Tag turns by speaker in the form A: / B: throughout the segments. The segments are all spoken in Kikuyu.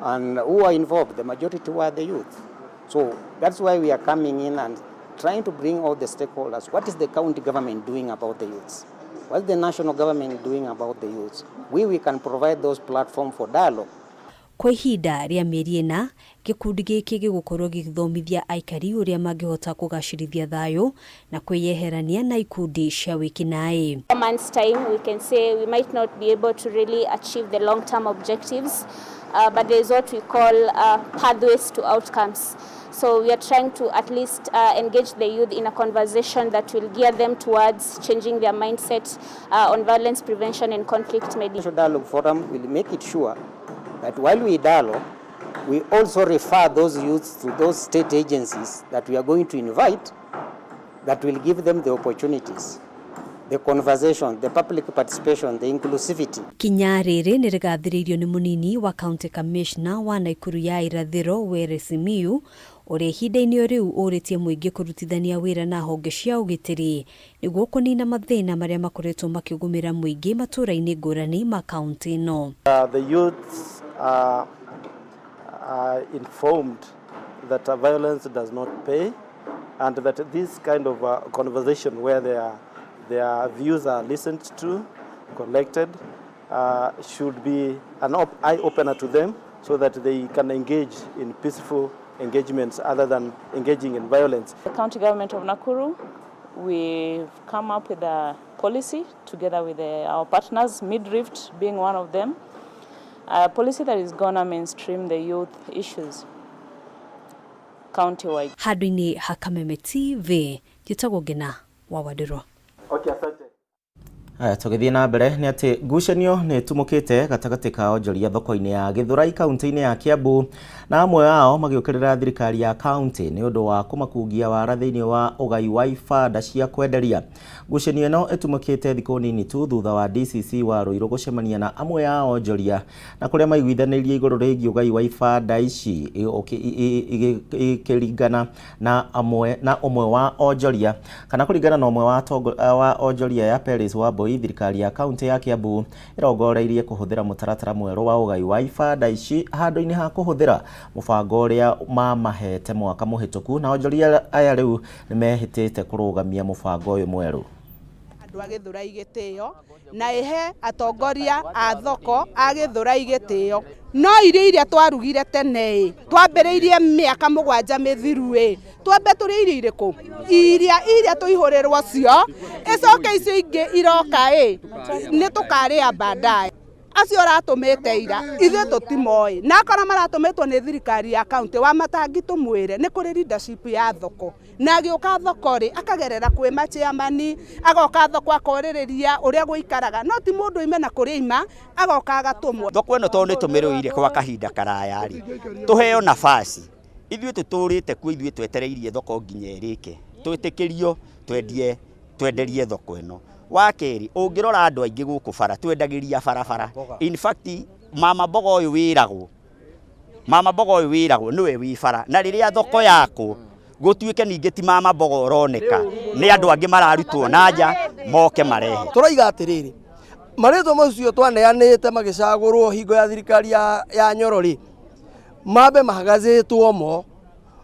A: And who are involved? The majority were the youth. So that's why we are coming in and trying to bring all the stakeholders. What is the county government doing about the youths? What's the national government doing about the youths? We can provide those platform for dialogue.
B: Kwa ihinda rĩa mĩeri 4, gĩkundi gĩkĩ gĩgũkorwo gĩgĩthomithia aikari ũrĩa mangĩhota kũgacĩrithia thayũ na kwĩyeherania na ikundi cia wĩkinaĩ.
C: Months time, we can say we might not be able to really achieve the long-term objectives, but there is what we call pathways to outcomes. So we are trying to at least engage the youth in a conversation that will gear them towards changing their mindset on violence prevention and conflict mediation.
A: Dialogue Forum will make it sure that while we dialogue, we also refer those youths to those state agencies that we are going to invite that will give them the opportunities, the conversation, the public participation, the inclusivity.
B: Kinya rĩrĩ nĩ rĩgathĩrĩirio nĩ mũnini wa county commissioner wa Nakuru ya irathĩro, Were Simiyu, ũrĩa ihinda-inĩ o rĩu ũrĩtie mũingĩ kũrutithania wĩra na honge cia ũgitĩri nĩguo kũnina mathĩna marĩa makoretwo makĩgũmĩra mũingĩ matũũra-inĩ ngũrani ma kaunti ĩno.
D: The youths are informed that violence does not pay and that this kind of conversation where their views are listened to, collected, should be an eye-opener to them so that they can engage in peaceful engagements other than engaging in violence.
E: The county government of Nakuru, we've come up with a policy together with our partners, Midrift being one of them, a policy that is gonna mainstream the youth issues county-wide.
B: Handũ-inĩ ha Kameme TV, njĩtagwo Ngina wa Wandirwa.
D: Okay, asante.
F: Haya, tũgĩthiĩ na mbere nĩ atĩ ngucanio nĩ ĩtumũkĩte gatagatĩ ka onjoria thoko-inĩ ya Gĩthũrai kaunti-inĩ ya Kiambu, na amwe ao magĩũkĩrĩra thirikari ya kaunti nĩ ũndũ wa kũmakungia wara thĩinĩ wa ũgai wa ibanda cia kwenderia. Ngucanio ĩno ĩtumũkĩte thikũ nini tu thutha wa DCC wa Ruiru gũcemania na amwe a onjoria na kũrĩa maiguithanĩirie igũrũ rĩgiĩ ũgai wa ibanda ici ikĩringana na amwe na ũmwe wa onjoria kana kũringana na ũmwe wa onjoria ya Paris wa Mbui. Thirikari ya kaunti ya Kiambu ĩrongoreirie kũhũthĩra mũtaratara mwerũ wa ũgai wa ibanda ici handũ-inĩ ha kũhũthĩra mũbango ũrĩa mamahete mwaka mũhĩtũku, na onjoria aya rĩu nĩmehĩtĩte kũrũgamia mũbango ũyũ mwerũ.
G: Andũ a Gĩthũrai gĩtĩo na ĩhe atongoria a thoko a Gĩthũrai gĩtĩo, no irio iria twarugire tene ĩ twambĩrĩirie mĩaka 7 mĩthiru ĩ twambe tũrĩe irio irĩkũ? Iria tũihũrĩrwo cio ĩcoke icio ingĩ iroka ĩ nĩ tũkarĩa baadaye. Acio ũratũmĩte ira ithuĩ tũtimoĩ, na akorwo maratũmĩtwo nĩ thirikari ya kaunti wa matangi, tũmwĩre nĩ kũrĩ leadership ya thoko, na agĩũka thoko rĩ akagerera kwĩ machairman, agoka thoko akorĩrĩria ũrĩa gũikaraga, no ti mũndũ oime na kũrĩa ima agoka agatũmwo.
H: Thoko ĩno tondũ nĩ tũmĩrũire kwa kahinda karaya rĩ, tũheo nafasi ithuĩ tũtũrĩte kuo, ithuĩ twetereirie thoko nginya ĩrĩke twĩtĩkĩrio twendie, twenderie thoko ĩno. Wa kerĩ, ũngĩrora andũ aingĩ gũkũ bara twendagĩria barabara. In fact, mama mboga ũyũ wĩragwo, mama mboga ũyũ wĩragwo nĩwe wĩ bara, na rĩrĩa thoko yakwo gũtuĩke ningĩ ti mama mboga ũroneka, nĩ andũ angĩ mararutwo na nja moke marehe.
I: Tũroiga atĩrĩrĩ, marĩtwa macio twaneanĩte magĩcagũrwo hingo ya thirikari ya Nyoro rĩ, mambe mahagacĩtwo mo.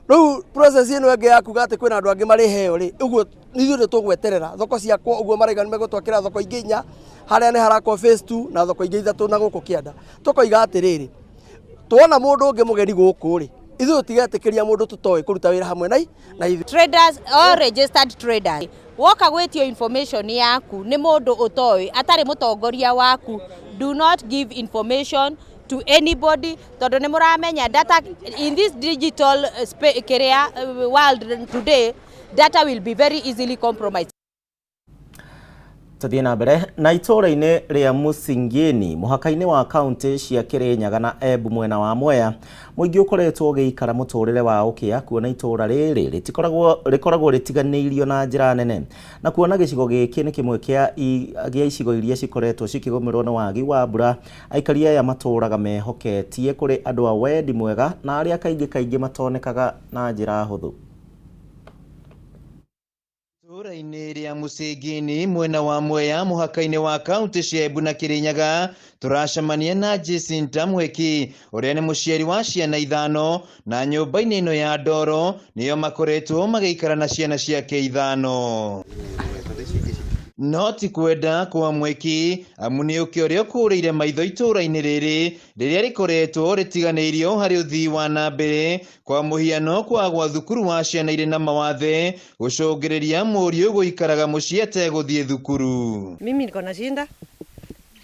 I: Rĩu process ĩno ĩngĩ ya kuga atĩ kwĩna andũ angĩ marĩheo rĩ, ũguo ithuĩ nĩ tũgweterera thoko ciakwo. Ũguo maraiga nĩ megũtwakĩra thoko ingĩ inya, harĩa nĩ harakwo phase 2 na thoko ingĩ ithatũ na gũkũ kĩanda. Tũkoiga atĩrĩrĩ, tuona mũndũ ũngĩ mũgeni gũkũ rĩ, ithuĩ tũtigetĩkĩria mũndũ tũtoĩ kũruta wĩra hamwe na ithuĩ.
J: Traders, all registered traders, woka gwĩtio information yaku nĩ mũndũ ũtoĩ, atarĩ mũtongoria waku, do not give information to anybody, tondũ nĩ mũramenya data in this digital kĩrĩa world today, data will be very easily compromised.
F: Tuthiĩ na mbere na itũũra-inĩ rĩa Musingini mũhaka-inĩ wa kaunti cia Kirinyaga na Embu mwena wa Mwea, mũingĩ ũkoretwo ũgĩikara mũtũrĩre wa ũkĩa kuona itũũra rĩrĩ rĩtikoragwo rĩkoragwo rĩtiganĩirio na njĩra nene, na kuona gĩcigo gĩkĩ nĩ kĩmwe gĩa icigo iria cikoretwo cikĩgũmĩrwo nĩ wagi wa mbura. Aikari aya matũraga mehoketie kũrĩ andũ a wendi mwega na arĩa kaingĩ kaingĩ matonekaga na njĩra hũthũ.
K: Itũũra Itũũra-inĩ rĩa Mũcĩngĩni mwena wa Mwea mũhaka-inĩ wa kaunti cia Embu na Kĩrĩnyaga tũracemania na Jacinta Mweki ũrĩa nĩ mũciari wa ciana ithano na nyũmba-inĩ ĩno ya ndoro nĩyo makoretwo magĩikara na ciana ciake ithano. No ti kwenda kwa Mweki amu nĩ ũkĩ ũrĩa ũkũrĩire maitho itũũra-inĩ rĩrĩ rĩrĩa rĩkoretwo rĩtiganĩirio harĩ ũthii wa na mbere kwa mũhiano kwaga thukuru wa ciana irĩ na mawathe gũcũngĩrĩria mũriũ gũikaraga mũciĩ ategũthiĩ thukuru.
L: Mimi niko na shinda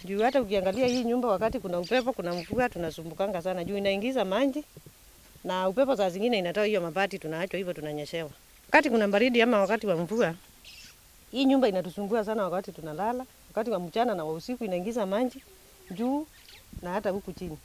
L: juu hata ukiangalia hii nyumba wakati kuna upepo, kuna mvua, tunasumbukanga sana juu inaingiza maji na upepo saa zingine inatoa hiyo mabati, tunaachwa hivyo, tunanyeshewa. Wakati kuna baridi ama wakati wa mvua, hii nyumba inatusumbua sana wakati tunalala, wakati wa mchana na wa usiku inaingiza maji juu na hata huku chini.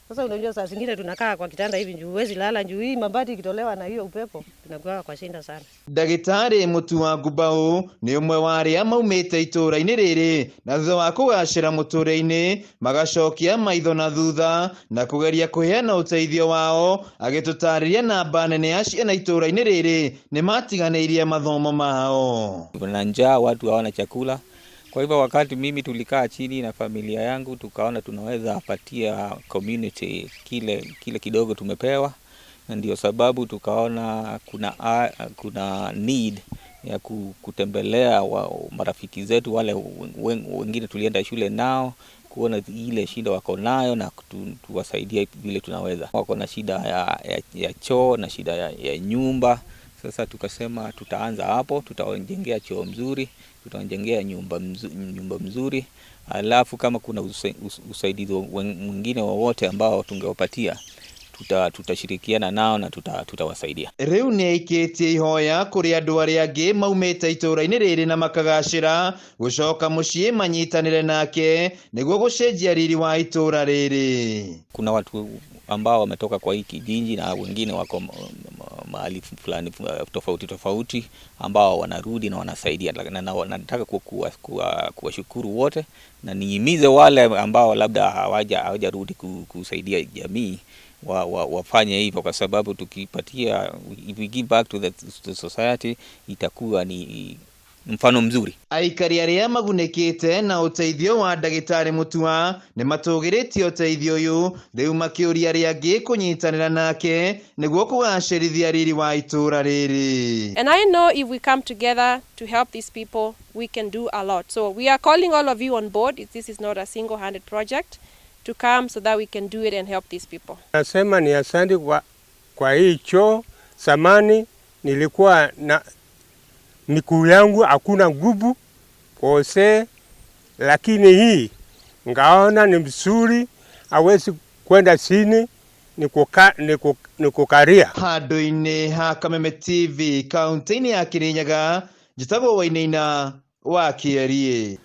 L: Sasa unajua saa zingine tunakaa kwa kitanda hivi juu huwezi lala juu hii mabati ikitolewa na hiyo upepo tunakuwa kwa shinda sana.
K: Ndagĩtarĩ Mutua Ngumbau nĩ ũmwe wa arĩa maumĩte itũũra-inĩ rĩrĩ na thutha wa kũgacĩra mũtũũrĩre-inĩ magacokia maitho na thutha na kũgeria kũheana ũteithio wao agĩtũtarĩria namba nene ya ciana itũũra-inĩ rĩrĩ nĩ matiganĩirie mathomo mao.
M: Na njaa, watu hawana chakula. Kwa hivyo wakati mimi tulikaa chini na familia yangu tukaona tunaweza patia community kile kidogo tumepewa, na ndio sababu tukaona kuna need ya kutembelea marafiki zetu wale wengine tulienda shule nao, kuona ile shida wako nayo na tuwasaidie vile tunaweza. Wako na shida ya choo na shida ya nyumba. Sasa tukasema tutaanza hapo, tutawajengea choo mzuri, tutawajengea nyumba mzuri, alafu kama kuna usaidizi mwingine wowote ambao tungewapatia tutashirikiana nao na tutawasaidia.
K: Rĩu nĩ aikĩtie ihoya kũrĩ andũ arĩa angĩ maumĩte itũũra-inĩ rĩrĩ na makagacĩra gũcoka mũciĩ manyitanĩre nake nĩguo gũcenjia riri wa itũũra rĩrĩ.
M: Kuna watu ambao wametoka kwa hii kijiji na wengine wako mahali fulani tofauti tofauti ambao wanarudi na wanasaidia, na nataka kuwashukuru wote na nihimize wale ambao labda hawajarudi kusaidia jamii wafanye hivyo, kwa sababu tukipatia, if we give back to the society itakuwa ni mfano mzuri.
K: Aikari arĩa magunĩkĩte na ũteithio wa ndagĩtarĩ Mutua nĩ matũgĩrĩtie ũteithio ũyũ rĩu makĩũria arĩa angĩ kũnyitanĩra nake nĩguo kũgacĩrithia riri wa itũũra rĩrĩ.
N: And I know if we come together to help these people, we can do a lot. So we are calling all of you on board. This is not a single-handed project, to come so that we can do it and help these people.
O: Nasema ni asante kwa hii choo. Zamani nilikuwa na miguu yangu hakuna nguvu kose, lakini hii ngaona ni mzuri, hawezi kwenda chini, ni kukaria.
K: Handũ-inĩ ha Kameme TV kaunti-inĩ ya Kirinyaga, njĩtagwo Wainaina wa Kĩeriĩ.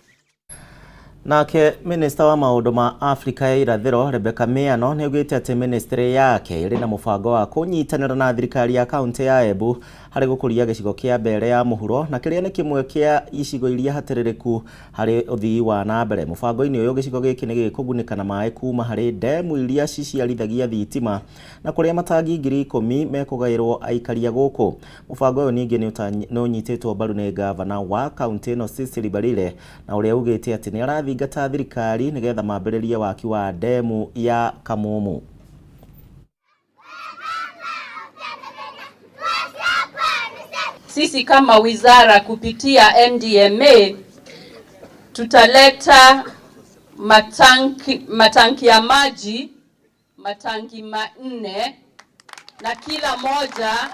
F: Nake minista wa maũndũ ma Afrika ya irathĩro Rebecca Miano nĩ augĩte atĩ ministry yake ĩrĩ na mũbango wa kũnyitanĩra na thirikari ya kaunti ya Embu harĩ gũkũria gĩcigo kĩa Mbeere ya mũhuro na kĩrĩa nĩ kĩmwe kĩa icigo iria hatĩrĩrĩku harĩ ũthii wa na mbere. Mũbango-inĩ ũyũ gĩcigo gĩkĩ nĩ gĩkũgunĩka na maĩ kuma harĩ ndemu iria ciciarithagia thitima na kũrĩa matangi 10,000 mekũgaĩrwo aikari a gũkũ. Mũbango ũyũ ningĩ nĩ ũnyitĩtwo mbaru nĩ ngavana wa kaunti ĩno Cecily Mbarire na ũrĩa ugĩte atĩ nĩ arathingata thirikari nĩgetha mambĩrĩrie waki wa ndemu ya Kamumu.
P: Sisi kama wizara kupitia NDMA tutaleta matanki ya maji, matanki 4, na kila moja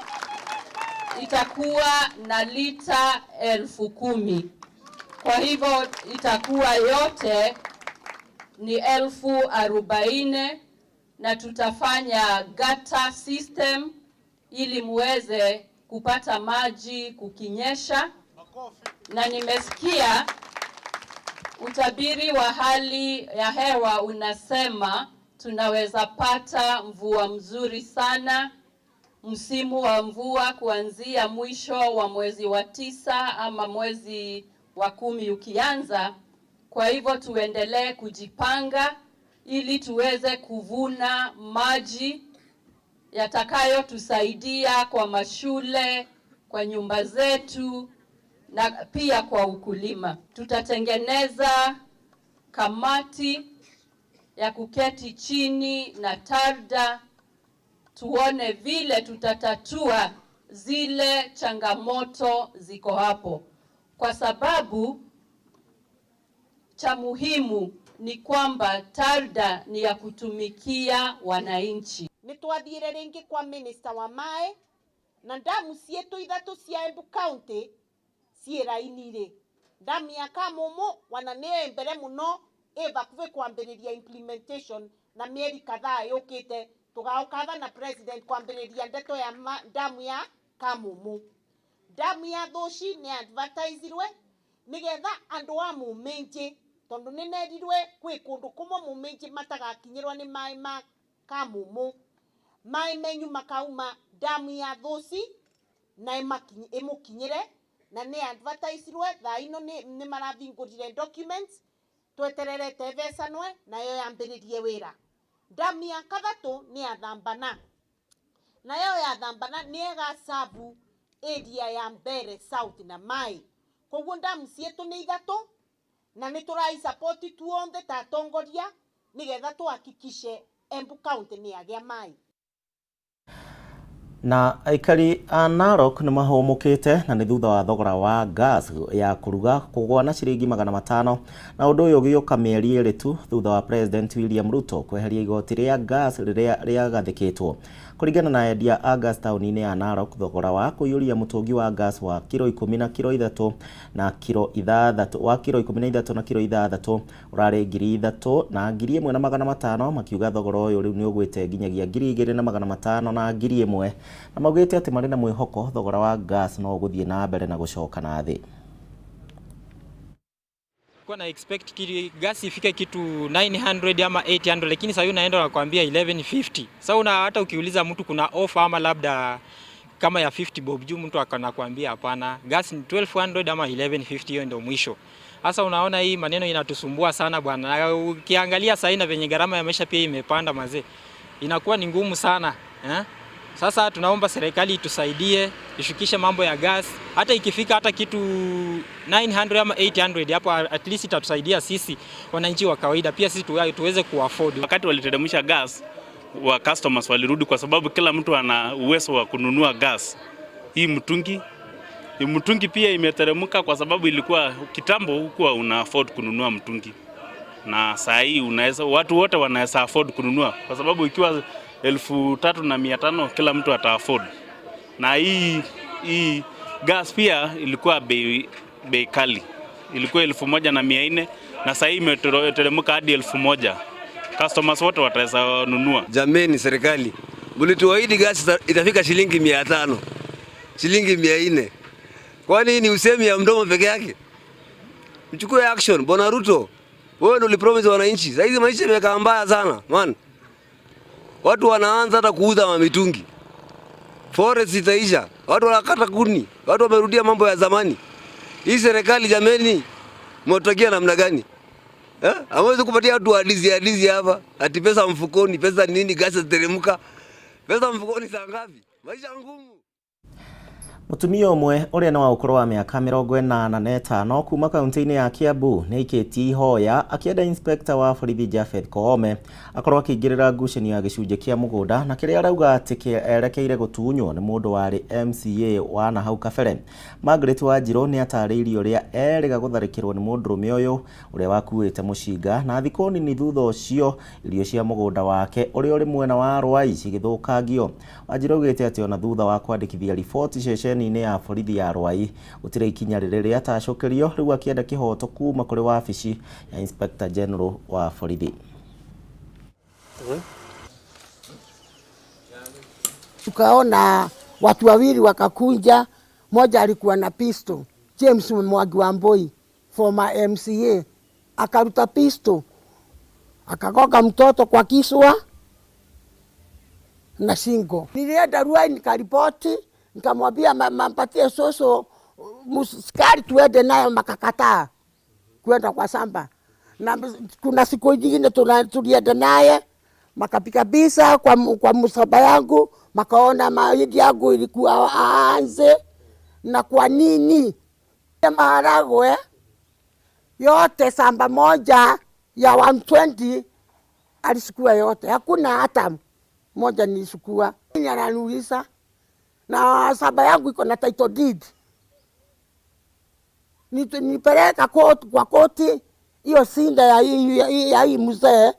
P: itakuwa na lita 10,000. Kwa hivyo itakuwa yote ni 40,000, na tutafanya gutter system ili muweze kupata maji kukinyesha. Na nimesikia utabiri wa hali ya hewa unasema tunaweza pata mvua mzuri sana, msimu wa mvua kuanzia mwisho wa mwezi wa 9 ama mwezi wa 10 ukianza. Kwa hivyo tuendelee kujipanga ili tuweze kuvuna maji yatakayotusaidia kwa mashule, kwa nyumba zetu, na pia kwa ukulima. Tutatengeneza kamati ya kuketi chini na TARDA tuone vile tutatatua zile changamoto ziko hapo, kwa sababu cha muhimu ni kwamba TARDA ni ya kutumikia wananchi.
G: Nĩ twathiire rĩngĩ kwa minister wa maĩ na ndamu cietu ithatu cia Embu County ciĩ raini-rĩ, ndamu ya Kamumu wana nĩ mbere mũno ĩ vakuhĩ kwambĩrĩria implementation na mĩeri kadhaa yũkĩte tũgaũkatha na president kwambĩrĩria ndeto ya ndamu ya Kamumu. Ndamu ya Thũci nĩ advertisirwe nĩgetha andũ a Mũmĩnjĩ tondũ nĩ nerirwe kwĩ kũndũ kũmwe Mũmĩnjĩ matagakinyĩrwo nĩ maĩ ma Kamumu, maĩ menyu makauma ndamu ya Thũci na ĩmũkinyĩre na nĩ advertisirwe thaa ino nĩ marathingũrire documents twetererete ĩbecanwe nayo yambĩrĩrie wĩra. Ndamu ya kathatũ nĩ ya Thambana, nayo ya Thambana nĩ ĩgacabu area ya Mbere South na maĩ. Koguo ndamu cietu nĩ ithatũ na nĩ tũraisupport tuonthe ta atongoria nĩgetha tuhakikishe Embu County nĩ yagĩa maĩ.
F: Na aikari a Narok nĩ mahũmũkĩte na nĩ thutha wa thogora wa gas ya kũruga kũgũa na ciringi 500, na ũndũ ũyũ ũgĩũka mĩeri 2 tu thutha wa President William Ruto kweheria igoti rĩa gas rĩrĩa rĩagathĩkĩtwo. Kũringana na endia a gas taũni-inĩ ya Narok, thogora wa kũiyũria mũtũngi wa gas wa kiro 10 na kiro 3 na kiro 6 wa kiro 13 na kiro 6 ũrarĩ 3,000 na 1,500, makiuga thogora ũyũ rĩu nĩ ũgwĩte nginyagia 2,500 na 1,000, na maugĩte atĩ marĩ na mwĩhoko thogora wa gas no ũgũthiĩ na mbere na gũcoka na thĩ.
Q: Kwa na expect gasi ifike kitu 900 ama 800, lakini sasa unaenda nakwambia 1150. Sasa una hata ukiuliza mtu kuna offer ama labda kama ya 50 bob juu, mtu akanakuambia hapana, gas ni 1200 ama 1150, hiyo ndio mwisho. Sasa unaona hii maneno inatusumbua sana bwana. Ukiangalia sasa na venye gharama ya maisha pia imepanda mazee, inakuwa ni ngumu sana eh? Sasa tunaomba serikali itusaidie ishukishe mambo ya gas, hata ikifika hata kitu 900 ama 800 hapo, at least itatusaidia sisi wananchi wa kawaida, pia sisi tuweze kuafford.
R: Wakati waliteremsha gas wa customers walirudi, kwa sababu kila mtu ana uwezo wa kununua gas. Hii mtungi pia imeteremka kwa sababu ilikuwa kitambo hukuwa una afford kununua mtungi, na saa hii unaweza, watu wote wanaweza afford kununua kwa sababu ikiwa 3,500 kila mtu ata afford. Na hii gas pia ilikuwa bei kali, ilikuwa 1,400 na sasa hii imeteremka hadi 1,000. Customers wote wataweza nunua.
I: Jameni, serikali mlituahidi gas itafika shilingi 500, shilingi 400. Kwani ni usemi ya mdomo peke yake? Mchukue action. Bwana Ruto, wewe ndio ulipromise wananchi. Sasa hizi maisha yamekaa mbaya sana, man. Watu wanaanza hata kuuza mamitungi. Forest itaisha. Watu wanakata kuni. Watu wamerudia mambo ya zamani. Hii serikali jameni, mtakia namna gani? Eh? Hamwezi kupatia watu hadithi hapa. Ati pesa mfukoni, pesa nini, gasi ziteremka. Pesa mfukoni saa ngapi? Maisha ngumu.
F: Mũtumia ũmwe ũrĩa nĩ wa ũkũrũ wa mĩaka 85 kuma kaunti-inĩ ya Kiambu nĩ aikĩtie ihoya akĩenda inspector wa borithi Japheth Koome akorwo akĩingĩrĩra ngucanio ya gĩcunjĩ kĩa mũgũnda na kĩrĩa arauga atĩ erekeire gũtunywo nĩ mũndũ warĩ MCA wa na hau kabere. Margaret Wanjirũ nĩ atarĩirie ũrĩa erĩga gũtharĩkĩrwo nĩ mũndũrũme ũyũ ũrĩa wakuĩte mũcinga, na thikũ nini thutha ũcio irio cia mũgũnda wake ũrĩa ũrĩ mwena wa Rwai cigĩthũkangio. Wanjirũ augĩte atĩ ona thutha wa kwandĩkithia riboti ceceni ya borithi ya Rwai gũtirĩ ikinya rĩrĩ rĩatacũkĩrio, rĩu akĩenda kĩhoto kuma kũrĩ wabici ya Inspector General wa borithi.
S: Tukaona watu wawili wakakunja, moja alikuwa na pistol, James Mwangi wa Mbui former MCA, akaruta pistol akagonga mtoto kwa kiswa na shingo. Nilienda Ruai nikaripoti, nikamwambia mampatie soso mskari tuende nayo, makakataa kwenda kwa samba. Na kuna siku nyingine tulienda naye makapika bisa kwa msaba yangu, makaona mahindi yangu ilikuwa aanze na kwa nini Maharagwe yote samba moja ya 120 alisukua yote, hakuna hata moja nilisukua. Ananiuliza na samba yangu iko na title deed, nipeleka kwa koti hiyo sinda ya hii mzee,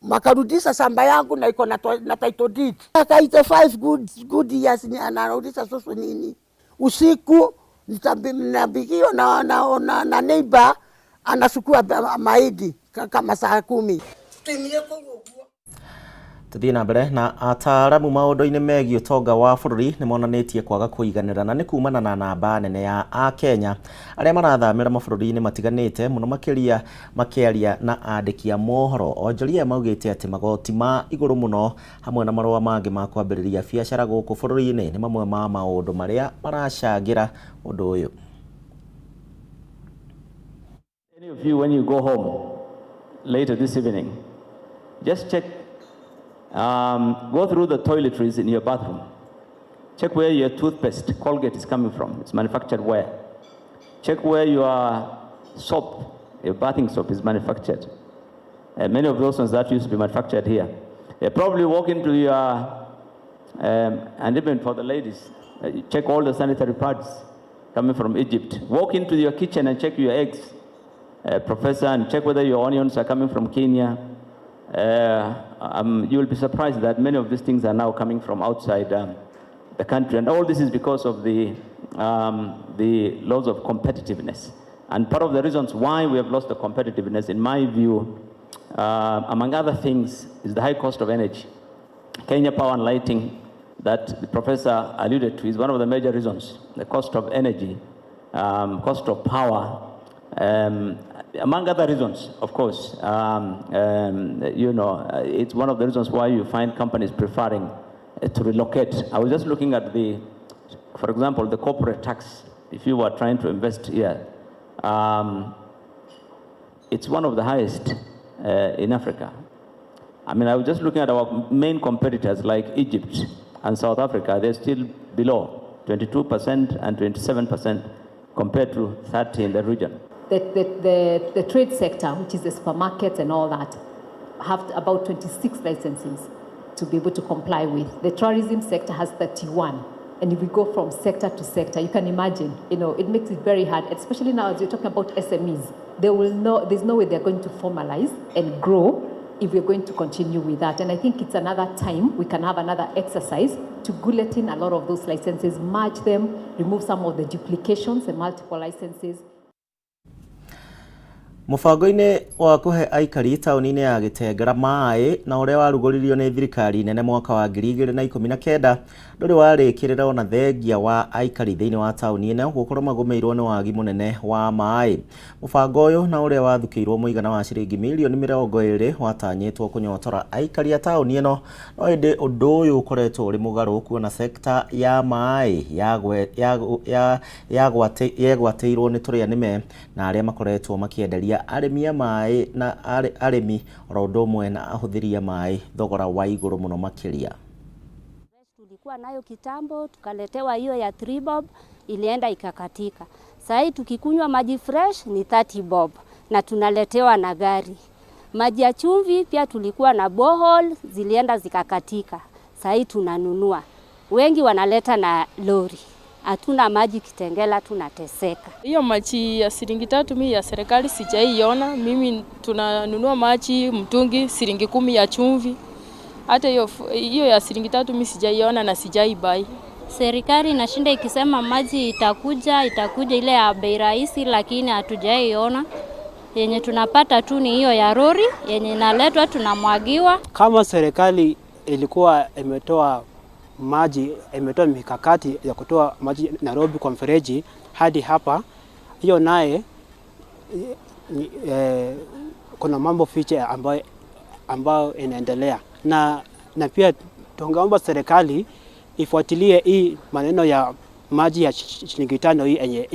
S: makarudisha samba yangu na iko na title deed. Akaita 5 good years ni anarudisha soso nini. Usiku nitabikiwa na neighbor anasukua mahindi kama saa 10.
F: Tuthie na mbere na ataaramu maundu-ini megiĩ ũtonga wa bũrũri nĩmonanĩtie kwaga kũiganĩra na nĩ kumana na namba nene ya Akenya arĩa marathamĩra mabũrũri-inĩ matiganĩte mũno makĩria makĩaria na andĩki a mohoro. Onjoria maugĩte atĩ magoti ma igũrũ mũno hamwe na marũa mangĩ ma kwambĩrĩria biacara gũkũ bũrũri-inĩ nĩ mamwe ma maũndũ marĩa maracangĩra ũndũ ũyũ.
T: Any of you, when you go home later this evening, just check, go through the toiletries in your bathroom. Check where your toothpaste, Colgate, is coming from. It's manufactured where? Check where your soap, your bathing soap, is manufactured. Many of those ones that used to be manufactured here. They probably walk into your, and even for the ladies, check all the sanitary pads coming from Egypt. Walk into your kitchen and check your eggs, Professor, and check whether your onions are coming from Kenya. You will be surprised that many of these things are now coming from outside the country. And all this is because of the laws of competitiveness. And part of the reasons why we have lost the competitiveness, in my view, among other things, is the high cost of energy. Kenya Power and Lighting, that the professor alluded to, is one of the major reasons. The cost of energy, cost of power, among other reasons, of course. You know, it's one of the reasons why you find companies preferring to relocate. I was just looking at the, for example, the corporate tax. If you were trying to invest here, it's one of the highest in Africa. I mean, I was just looking at our main competitors like Egypt and South Africa. They're still below 22% and 27% compared to 30 in the region.
U: The trade sector, which is the supermarkets and all that, have about 26 licenses to be able to comply with. The tourism sector has 31. And if we go from sector to sector, you can imagine, you know, it makes it very hard, especially now as you're talking about SMEs. They will know, there's no way they're going to formalize and grow if we're going to continue with that. And I think it's another time we can have another exercise to guillotine a lot of those licenses, merge them, remove some of the duplications and multiple licenses.
F: Mũbango-inĩ wa kũhe aikari taũni-inĩ ya Gĩtengera maĩ na ũrĩa warugũririo nĩ thirikari nene mwaka wa 2019 ndũrĩ warĩkĩrĩra ona thengia wa aikari thĩinĩ wa taũni ĩno gũkorwo magũmĩirwo nĩ wagi mũnene wa maĩ. Mũbango ũyũ na ũrĩa wathukĩirwo mũigana wa ciringi mirioni 20 watanyĩtwo kũnyotora aikari a taũni ĩno, no ĩndĩ ũndũ ũyũ ũkoretwo ũrĩ mũgarũ kuona sekta ya maĩ yegwatĩirwo nĩ tũrĩa nĩme na arĩa makoretwo makĩenderia arĩmi a maĩ na arĩmi oro ũndũ ũmwe na ahũthĩri a maĩ thogora wa igũrũ mũno makĩria.
V: Tulikuwa nayo kitambo, tukaletewa hiyo ya 3 bob, ilienda ikakatika. Sasa hii tukikunywa maji fresh ni 30 bob na tunaletewa na gari. Maji ya chumvi pia tulikuwa na borehole, zilienda zikakatika. Sasa hii tunanunua. Wengi wanaleta na lori. Hatuna maji Kitengela, tunateseka.
W: Hiyo maji ya shilingi 3 mimi ya serikali sijaiona. Mimi tunanunua maji mtungi shilingi 10 ya chumvi. Hata hiyo ya shilingi 3 mimi sijaiona na sijaibai.
X: Serikali inashinda ikisema maji itakuja ile ya bei rahisi, lakini hatujaiona. Yenye tunapata tu ni hiyo ya lori yenye inaletwa tunamwagiwa.
Y: Kama serikali ilikuwa imetoa maji, imetoa mikakati ya kutoa maji Nairobi kwa mfereji hadi hapa, hiyo naye kuna mambo fiche ambayo inaendelea. Na pia tungeomba serikali ifuatilie hii maneno ya maji ya shilingi 5 hii yenye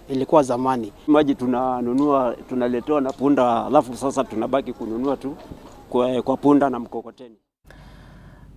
Y: ilikuwa zamani.
Z: Maji tunanunua, tunaletewa na punda, alafu sasa tunabaki kununua tu kwa punda na mkokoteni.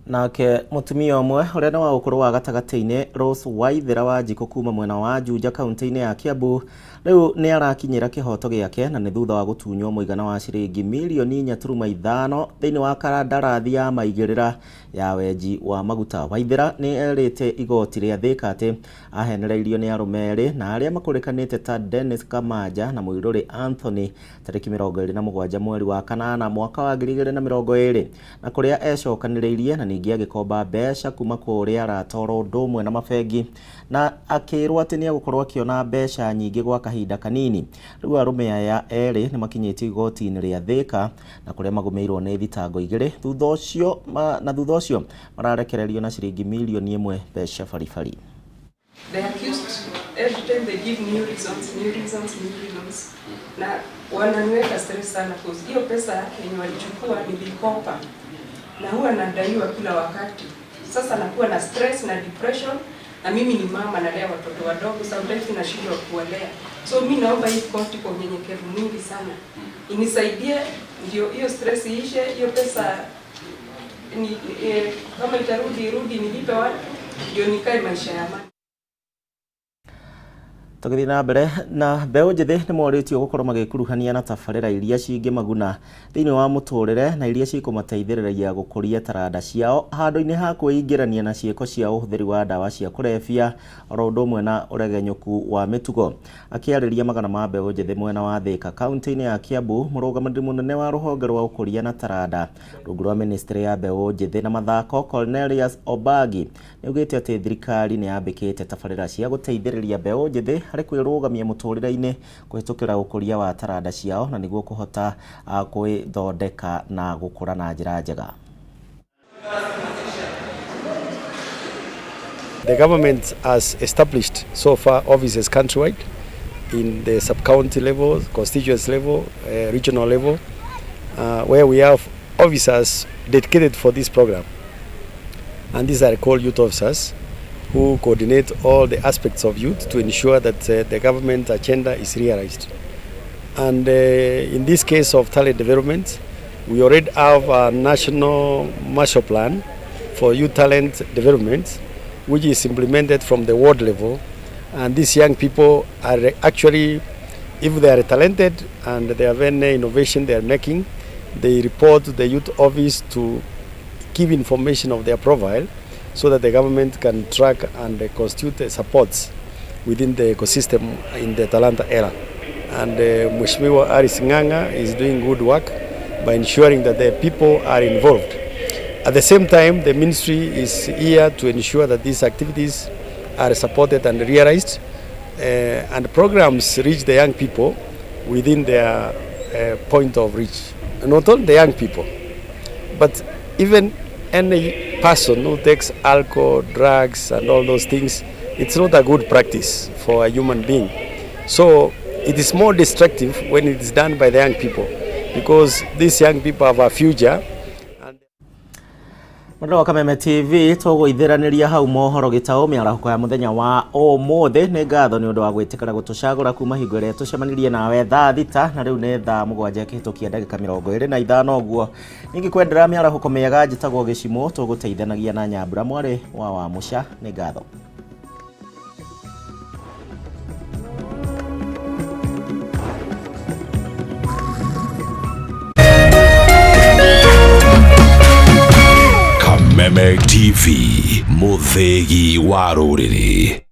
F: Nake mũtumia ũmwe ũrĩa nĩ wa ũkũrũ wa gatagatĩ-inĩ Rose Waithera wa Njikũ kuma mwena wa Juja kaunti-inĩ ya Kiambu rĩu nĩ arakinyĩra kĩhoto gĩake na nĩ thutha wa gũtunywo mũigana wa ciringi mirioni 4.5 thĩinĩ wa kandarathi ya maigĩrĩra ya wenji wa maguta. Waithera nĩ erĩte igoti rĩa Thika atĩ ahenereirio nĩ arũme erĩ na arĩa makũrĩkanĩte ta Dennis Kamanja na Mũirũrĩ Anthony tarĩki 27 mweri wa kanana mwaka wa 2020 na kũrĩa ecokanĩrĩirie na ningĩ agĩkomba mbeca kuma kũrĩ arata oro ũndũ ũmwe na mabengi na akĩrwo atĩ nĩ egũkorwo akĩona mbeca nyingĩ gwa kahinda kanini. Rĩu arũme aya erĩ nĩ makinyĩtio igoti-inĩ rĩa Thika na kũrĩa magũmĩirwo nĩ thitango igĩrĩ thutha ũcio na thutha ũcio mararekererio na ciringi mirioni 1 mbeca baribari.
A: The accused, every time they give new reasons, new reasons, new reasons. Na wananiweka stress sana cause hiyo pesa yenye walichukua nilikopa na huwa nadaiwa kila wakati. Sasa nakuwa na stress na depression, na mimi ni mama nalea watoto wadogo, sometimes nashindwa kuwalea. So mi naomba hii koti kwa unyenyekevu mwingi sana inisaidie, ndio hiyo stress iishe, hiyo pesa ni, kama itarudi irudi, nilipe watu ndio nikae maisha ya amani.
F: Tũgĩthiĩ na mbere na mbeũ njĩthĩ nĩ morĩtio gũkorwo magĩkuruhania na tabarĩra iria cingĩmaguna thĩinĩ wa mũtũrĩre na iria cikũmateithĩrĩria gũkũria taranda ciao handũ-inĩ ha kwĩingĩrania na ciĩko cia ũhũthĩri wa ndawa cia kũrebia oro ũndũ ũmwe na ũregenyũku wa mĩtugo. Akĩarĩria magana ma mbeũ njĩthĩ mwena wa Thika kaunti-inĩ ya Kiambu, mũrũgamĩrĩri mũnene wa rũhonge rwa ũkũria na taranda rungu rwa ministry ya mbeũ njĩthĩ na mathako Cornelius Obagi nĩaugĩte atĩ thirikari nĩ yambĩkĩte tabarĩra cia gũteithĩrĩria mbeũ njĩthĩ harĩ kwĩrũgamia mũtũrĩre-inĩ kũhĩtũkĩra ũkũria wa taranda ciao na nĩguo kũhota kwĩthondeka na gũkũra na njĩra njega.
B: The government has established so far offices countrywide in the sub-county level, constituency level, regional level, where we have officers dedicated for this program. And these are called youth officers who coordinate all the aspects of youth to ensure that the government agenda is realized. And in this case of talent development, we already have a national Marshall Plan for youth talent development, which is implemented from the ward level. And these young people are actually, if they are talented and they have any innovation they are making, they report to the youth office to give information of their profile so that the government can track and constitute supports within the ecosystem in the Talanta era. And Mheshimiwa Aris Ng'ang'a is doing good work by ensuring that the people are involved. At the same time, the ministry is here to ensure that these activities are supported and realized, and programs reach the young people within their point of reach. Not only the young people, but even any person who takes alcohol, drugs, and all those things, it's not a good practice for a human being. So it is more destructive when it is done by the young people, because these young people have a future.
F: Mwendwa wa Kameme TV tũgũithĩranĩria hau mohoro gĩtaũ mĩarahũko ya mũthenya wa ũmũthĩ. Nĩ ngatho nĩ ũndũ wa gwĩtĩkĩra gũtũcagũra kuma hingo ĩrĩa tũcemanirie nawe thaa 6 na rĩu nĩ thaa 7 kĩhĩtũkia ndagĩka 25 ũguo. Ningĩkwendera mĩarahũko mĩega, njĩtagwo Gĩcimũ, tũgũteithanagia na Nyambura mwarĩ wa Wamũca. Nĩ ngatho.
C: Kameme TV, mũthĩgi wa rũrĩrĩ.